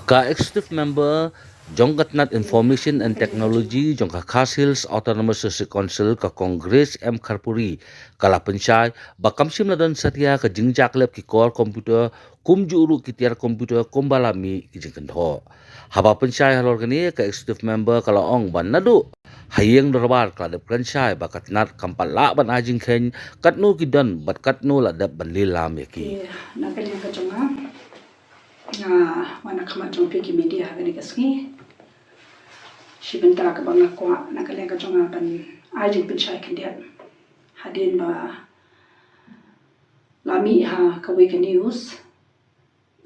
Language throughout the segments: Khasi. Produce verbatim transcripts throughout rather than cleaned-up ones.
Ka Executive Member jong ka tnat Information and Technology jong ka Khasi Hills Autonomous District Council, ka Kong Grace M Kharpuri, ka la pynshai ba kam shym la don satia ka jingjahklep ki kor computer, kumjuh ruh ki tiar computer kumba la mih ki jingkynthoh. Haba pynshai halor kane, ka Executive Member ka la ong ba naduh ha ïing dorbar ka la dep kren shai ba ka tnat kam pat lah ban ai jingkheiñ katno ki don bad katno la dep ban lilam ïa ki. Ïa, na ka liang ka jong nga, nga wan ha khmat jong phi ki media ha kane ka sngi. Shi bynta kaba nga kwah na ka liang ka jong nga ban ai jingpynshai khyndiat hadien ba la mih ha kawei ka news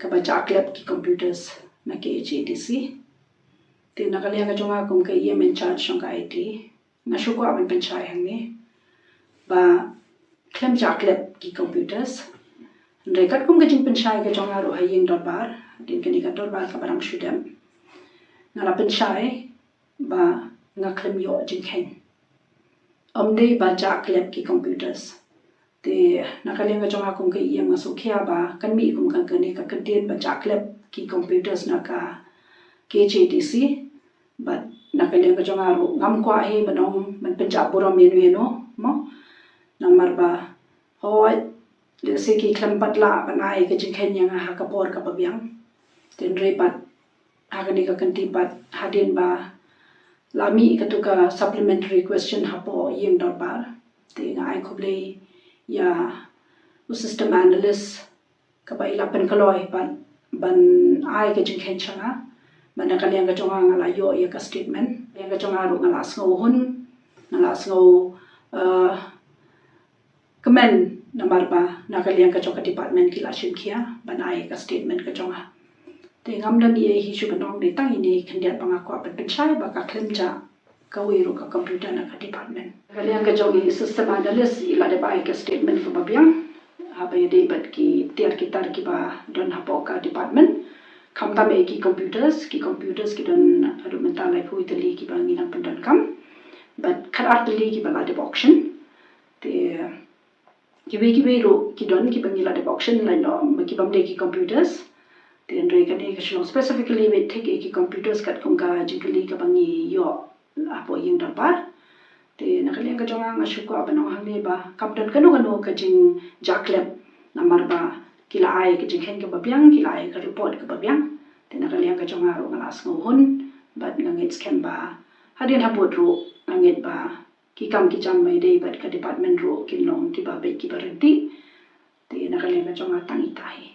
kaba jahklep ki computers na K H A D C. Te na ka liang ka jong nga kum ka E M in charge jong ka I T, nga shu kwah ban pynshai hangne ba khlem jahklep ki computers. Hynrei katkum ka jingpynshai ka jong nga ruh ha ïing dorbar, hadien kane ka dorbar kaba dang shu dep, nga la pynshai ba nga khlem ïoh jingkheiñ. Ym dei ba jahklep ki computers. Te na ka liang ka jong nga kum ka E M nga sngewkhia ba kan mih kum ka kane ka kyntien ba jahklep ki computers na ka K H A D C. Bad na ka liang ka jong nga ruh ngam kwah hi ban ong ban pynjah burom ïano ïano mo. Namar ba hooid, lehse ki khlem pat lah ban ai ka jingkheiñ ïa nga ha ka por kaba biang. Te hynrei pat ha kane ka kynti pat hadien ba la mih katu ka supplementary question hapoh ïing dorbar, te nga ai khublei ïa u system analyst kaba i la pynkloi pat ban ai ka jingkheiñ sha nga. Bad na ka liang ka jong nga nga la ïoh ïa ka statement. Liang ka jong nga ruh nga la sngewhun, nga la sngew, eh, kmen namar ba na ka liang ka jong ka department ki la shim khia ban ai ka statement ka jong nga. Te ngam don ei ei hi shuh ban ong, dei tang ine khyndiat ba nga kwah ban pynshai ba ka khlem jah kawei ruh ka computer na ka department. Ka liang ka jong i system analyst i la dep ai ka statement kaba biang haba ïadei bad ki tiar ki tar kiba don hapoh ka department. Khamtam ei ki computers, ki computers ki don haduh mynta laiphew tylli kiba ngi nang pyndonkam. Bad khatar tylli kiba la dep auction. Te kiwei kiwei ruh ki don kiba ngi la dep auction lait noh, ma ki bym dei ki computers. Te hynrei kane ka shu long specifically bad thik ïa ki computers katkum ka jingkylli kaba ngi ïoh hapoh ïing dorbar. Te na ka liang ka jong nga nga shu kwah ban ong hangne ba kam don kano kano ka jingjahklep namar ba ki la ai ka jingkheiñ kaba biang, ki la ai ka report kaba biang. Te na ka liang ka jong nga ruh nga la sngewhun bad nga ngeit skhem ba hadien habud ruh nga ngeit ba ki kam ki jam ba ïadei bad ka department ruh kin long kiba beit kiba ryntih. Te na ka liang ka jong nga tang ita hi.